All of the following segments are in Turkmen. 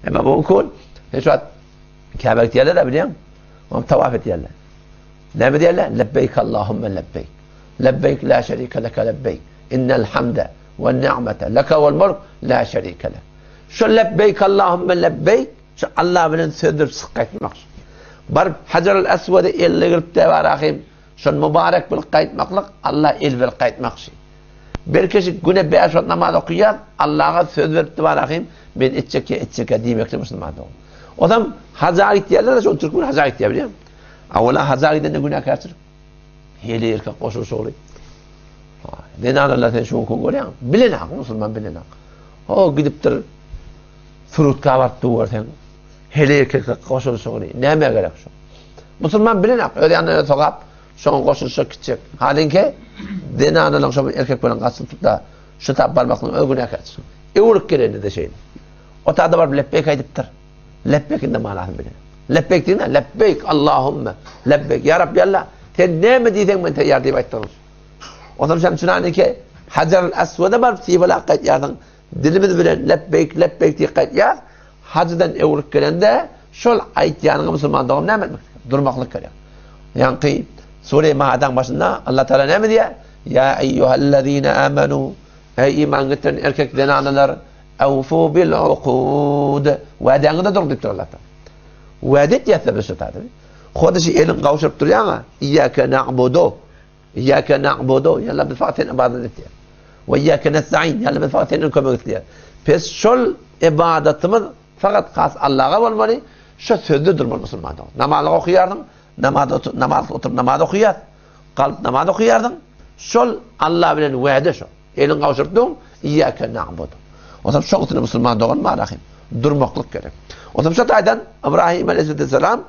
Emma bu gün hiç wagt Käbä gitýärler-de bilýäň. Oňa tawaf etýärler. Näme diýýärler? Lebbeýk Allahumma lebbeýk. Lebbeýk la şerike leke lebbeýk. Innel hamde we ni'mete leke wal mulk la şerike lek. Şu lebbeýk Allahumma lebbeýk şu Allah bilen söz berip çykyp gaýtmak. Baryp Hajarul Aswady eline girip de barahym şol mübarek bilip gaýtmaklyk Allah el berip gaýtmak şu. Bir kişi güne 5 wagt namaz okaýar, Allaha söz berip de barahym men etjek ya etjek ya diýmeklik musulman dogry. Odam haja gitýärler, şol türkmen haja gitýär bilýän. Awala haja gidende günäkärçilik. Heli erkek goşulyşygy. Zenanalar sen şu gün görýäň. Bilenak, musulman bilenak. O gidipdir. Surutka baryp görseň. Heli erkek goşulyşygy. Näme gerek şu? Musulman bilenak, öz ýanyna sogap, şoňa goşulyşyk gitjek. Halinki zenanalaryň şo erkek bilen gaçyp da şu tap barmaklygyň öz günäkärçilik. Öwrük gelende de şeýle. O tada baryp lepbeýk aýdypdyr. Lepbeýkiň de manasyny bilen. Lepbeýk diýme, lepbeýk Allahümme, lepbeýk. Ýa Rabbi Allah, sen näme diýseň men taýýar diýip aýtdyň. Ondan sen çynanyki Hajar al-Aswada baryp sypalap gaýtýarsyň. Dilimiz bilen lepbeýk, lepbeýk diýip gaýtýar. Hajdan öwrüp gelende şol aýtýanyňa musulman dogan näme etmek? Durmaklyk gerek. Ýaňky Sure Maadaň başynda Allah Taala näme diýýär? Ýa eýýuhellezine amanu Eý iman getiren erkek zenanalar Awfu bil uqud. Wadaňyzda duruň diýipdir Allah Taala. Wada etýäsler biz şu taýda. Hody şu eliň gowşuryp durýaňa, Iyyake na'budu. Iyyake na'budu. Ýa biz fakat seni ibadat etýäs. We iyyake nesta'in. Ýa biz fakat senden kömek isleýäs. Pes şol ibadatymyz fakat has Allaha bolmaly. Şu sözde durmaly musulman dogan. Namaz okaýarsyň, namaz otur, namaz oturyp namaz okaýas. Galyp namaz okaýarsyň. Şol Allah bilen wada şo. Eliňi gowşuryp dur, Iyyake na'budu. Onsoň şoň üstünde musulman dogan bar ahim. Durmaklyk gerek. Onsoň şu taýdan Ibrahim aleyhisselam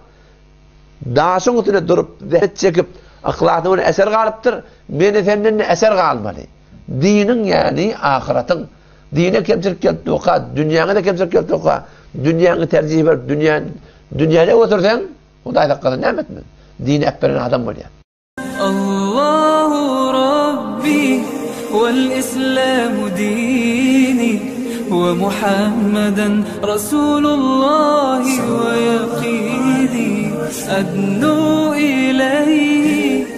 daşyň üstünde durup, zähmet çekip, yhlasy bilen eser galypdyr. Meni senden ne eser galmaly? Diniň ýani ahyratyň dine kemçilik gelip durka, dünýäňe de kemçilik gelip durka, dünýäňi terjih berip, dünýä dünýäni ötürseň, Hudaý saklasyn näme etmeli? Dini äpberen adam bolýar. Allahu Rabbi wal Islamu dini we Muhammeden Rasulullahi we ýakini adnu ileýhi.